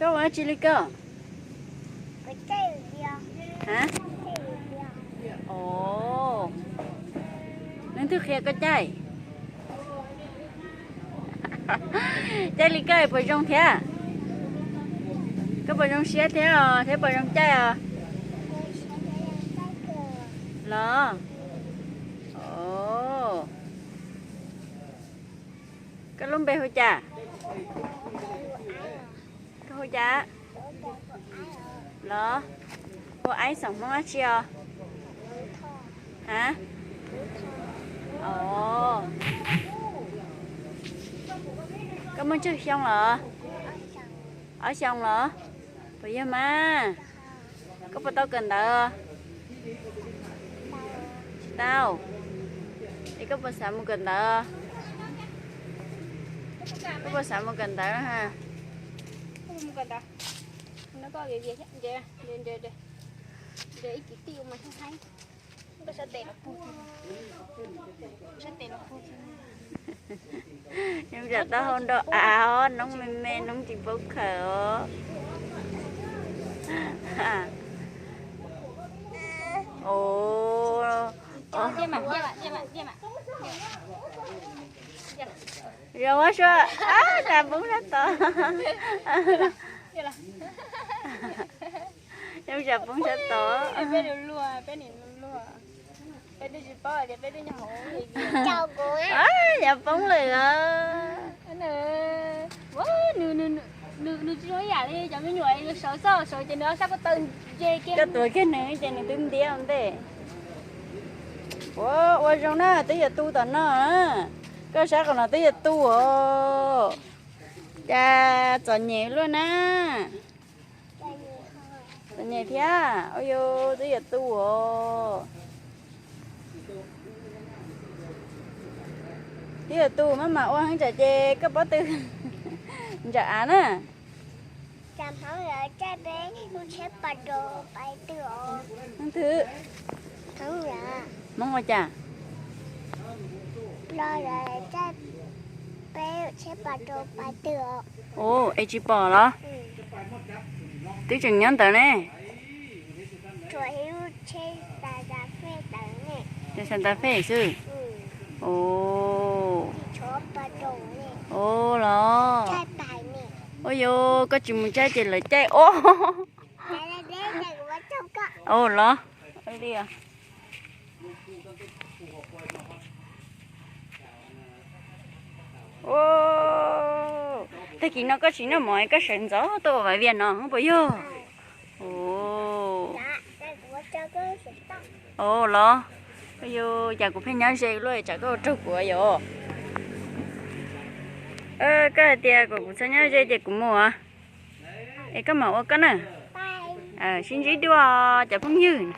Koj ua dab tsi li koj? Ha? Os, leej twg qhia koj caij? Caij li koj puas zoo thiab? Koj puas zoo siab thiab os, thiab puas zoo caij os? Los? Os. Koj lub npe hu cas? Koj hu cas? Los? Hu Aib xeem Hmoob dab tsi os? Ha? Os. Koj muaj tsawg xyoo los? Ob xyoo los? Puas yog mas? Koj puas tau kawm ntawv? Tsis tau. Es koj puas xav mus kawm ntawv? Koj puas xav mus kawm ntawv? Nyob tsam taub hau nrau av os, noob me me, noob tsis paub khaws os. Os. Yog ua sua, cas poob sab tod. Yog cas poob sab tod. Yog poob lawm os. Nws tsis zoo ib yam li cov me nyuam sawv txog sawv ces nws sab ko taw ntse kiag. Koj tuav kiag nws ces nws twb ntiab ua ntej. Ua, ua zoo na, twb yog tu tom no. Koj sab qhov no twb yog tu os. Cas txom nyem luaj na. Txom nyem thiab, ua yus twb yog tu os. Twb yog tu maj mam ua heev tsam ces koj pob tw ntsam av na. Hmoob ua cas? Ua, es tsis pom los? Twb tseem nyob ntawd ne. Santa Fe xwb. Ua los? Ua yus, koj tsis mus caij ces lawv caij os. Ua los? Tag kis no koj tsis noj mov, koj sawv ntxov tuaj ua Vaj Viaj no puas yog? Ua los? Yus, cas kuv pheej nyob ze luaj, tsam koj ua raug kuv yom. Koj hais tias kom kuv txhob nyob ze ces kuv mus. Es koj mam ua koj na. Sib ntsib dua cov phooj ywg.